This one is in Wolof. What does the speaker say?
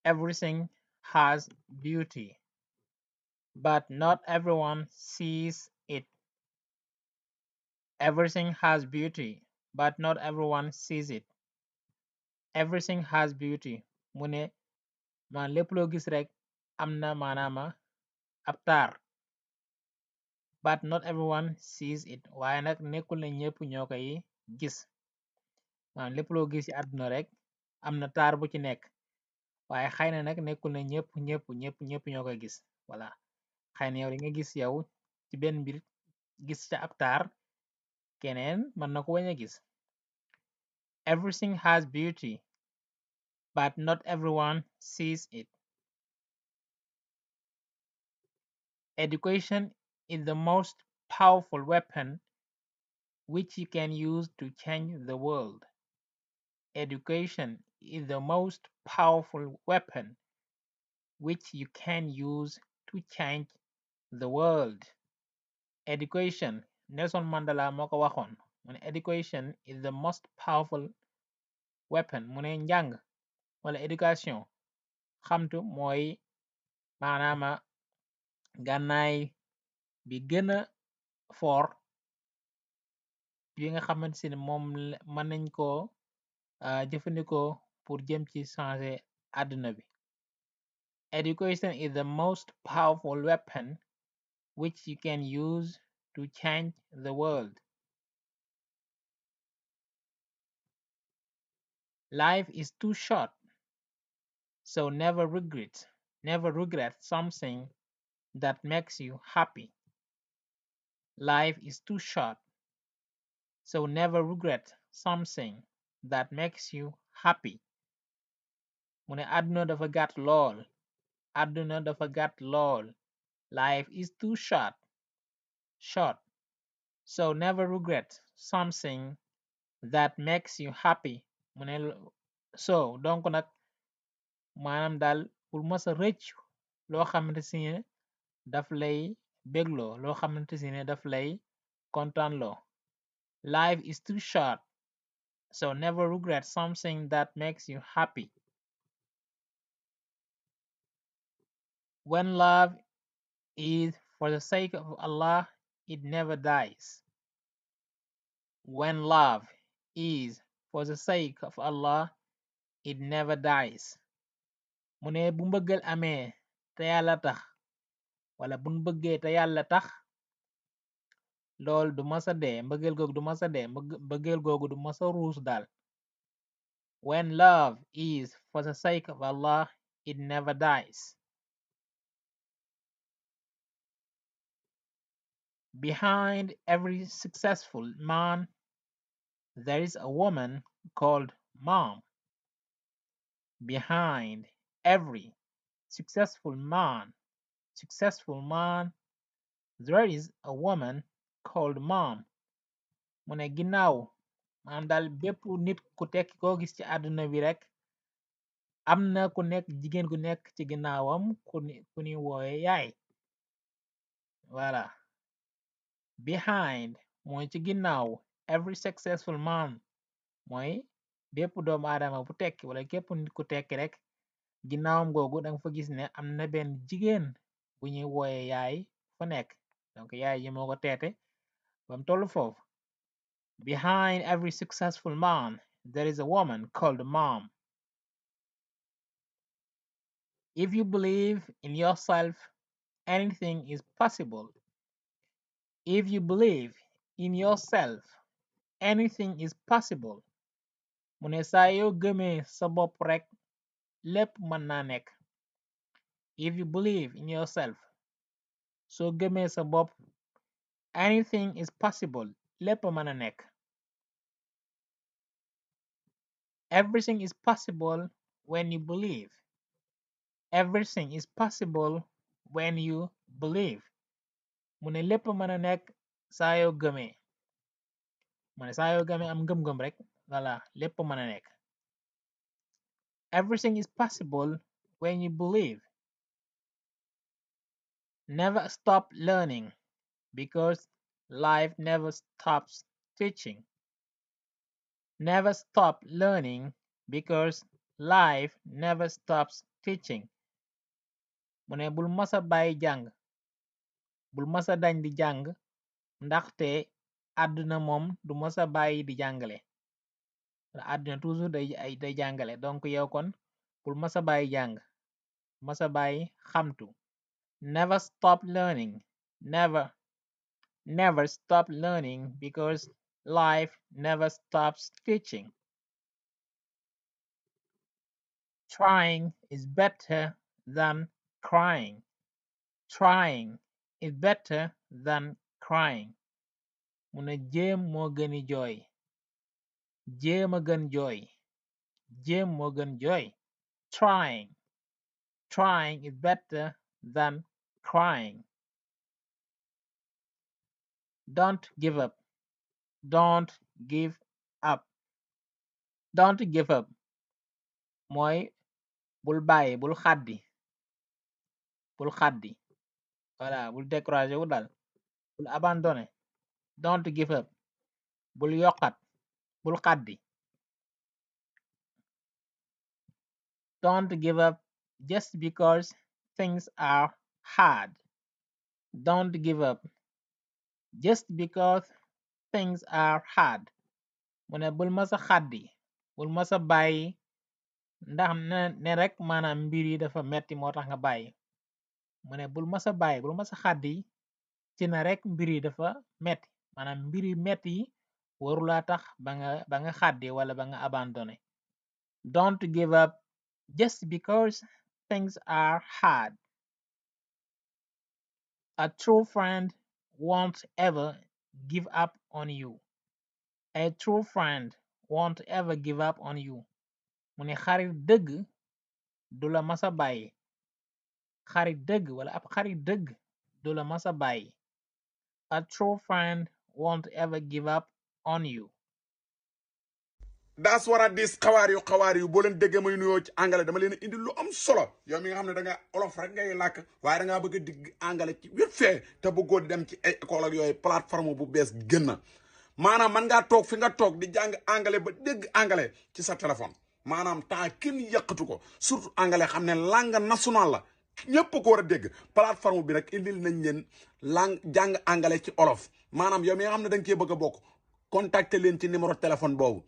Everything has beauty, but not everyone sees it. Everything has beauty, but not everyone sees it. Everything has beauty. Mu ne man lépp loo gis rek am na maanaama ab taar, but not everyone sees it. Waaye nag nekkul ne ñépp ñoo koy gis. Man lépp loo gis ci àdduna rek am na taar bu ci nekk. Waaye xëy na nag nekkul ne ñépp ñoo koy gis. Voilà, xëy na yow li nga gis yow ci benn mbir gis ca ab taar, keneen mën na ko bañ a gis. Everything has beauty, but not everyone sees it. Education is the most powerful weapon which you can use to change the world. Education is the most powerful weapon which you can use to change the world. Education, Nelson Mandela moo ko waxoon mu ne education is the most powerful weapon. Mu ne njàng wala éducation xamtu mooy maanaama gànnaay bi gëna fort bi nga xamante ne moom mën nañ koo jëfandikoo pour jëm ci changer àdduna bi. Education is the most powerful weapon which you can use to change the world. Life is too short, so never regret something that makes you happy. Life is too short, so never regret something that makes you happy. Mu ne àdduna dafa gàtt lool. Àdduna dafa gàtt lool. Life is too short, so never regret something that makes you happy. Mu ne so donc nag maanaam daal bul mës a rëccu loo xamante si ne daf lay bégloo, loo xamante si ne daf lay kontaanloo. Life is too short, so never regret something that makes you happy. When love is for the sake of Allah, it never dies. When love is for the sake of Allah, it never dies. Mu ne bu mbëggal amee te yàlla tax wala bu bëggee te yàlla tax lool du masa dee, mbëggeel googu du masa dee, mbëggeel googu du masa ruus daal. When love is for the sake of Allah, it never dies. Behind every successful man, there is a woman called Mom. Behind every successful man, there is a woman called Mom. Mu ne ginnaaw maanaam daal bépp nit ku tekki koo gis ci àdduna bi rek am na ku nekk jigéen gu nekk ci ginnaawam ku ni wooye yaay. Voilà, behind mooy ci ginnaaw every successful man mooy bépp doomu aadama bu tekki wala képp nit ku tekki rek ginnaawam googu danga fa gis ne am na benn jigéen bu ñuy wooye yaay fa nekk, donc yaay ji moo ko teete bam tollu foofu. Behind every successful man, there is a woman called Mom. If you believe in yourself, anything is possible. If you believe in yourself, anything is possible. Mu ne saa yoo gëmee sa bopp rek lépp mën naa nekk. If you believe in yourself, soo gëmee sa bopp, anything is possible. Lépp mën a nekk. Everything is possible when you believe. Everything is possible when you believe. Mu ne lépp mën a nekk saa yoo gëmee. Mu ne saa yoo gëmee am ngëm-ngëm rek voilà lépp mën a nekk. Everything is possible when you believe. Never stop learning because life never stops teaching. Never stop learning because life never stops teaching. mu ne bul masa bàyyi jàng, bul masa dañ di jàng ndaxte àdduna moom du masa bàyyi di jàngale. àdduna toujours day jàngale, donc yow kon bul masa bàyyi jàng, masa bàyyi xamtu. Never stop learning. Never stop learning because life never stops teaching. Trying is better than crying. Trying is better than crying. mu ne jéem moo gëni jooy. jéem a gën jooy. jéem moo gën jooy. Trying is better than crying. Don't give up. Don't give up. Don't give up mooy bul bàyyi, bul xaddi, bul xaddi. voilà bul découragé wu dal, bul abandonné. Don't give up, bul yokkat, bul xaddi. Don't give up just because things are hard. Don't give up just because things are hard. mu ne bul masa xaddi, bul masa bàyyi ndax ne rek maanaam mbir yi dafa metti moo tax nga bàyyi. mu ne bul masa bàyyi, bul masa xaddi ci na rek mbir yi dafa metti, maanaam mbir yi metti yi warulaa tax ba nga xaddi wala ba nga abandonné. Don't give up just because things are hard. A true friend won't ever give up on you. A true friend won't ever give up on you. mu ne xarit dëgg du la masa bàyyi. xarit dëgg wala ab xarit dëgg du la masa bàyyi. A true friend won't ever give up on you. daas war a dis xawaar yu boo leen déggee may nuyoo ci angale dama leen indi lu am solo yow mi nga xam ne da nga olof rek ngay làkk waaye da ngaa bëgg a digg angale ci wét fee te bëggoo di dem ci ay école ak yooyu plateforme bu bees gën na maanaam man ngaa toog fi nga toog di jàng angale ba dégg angale ci sa téléphone maanaam temps kenn yàqatu ko surtout angale xam ne langue nationale la ñëpp ko war a dégg plateforme bi nag indil nañ leen langue jàng angale ci olof maanaam yow mi nga xam ne da nga cee bëgg a bokk contacter leen ci numéro téléphone boobu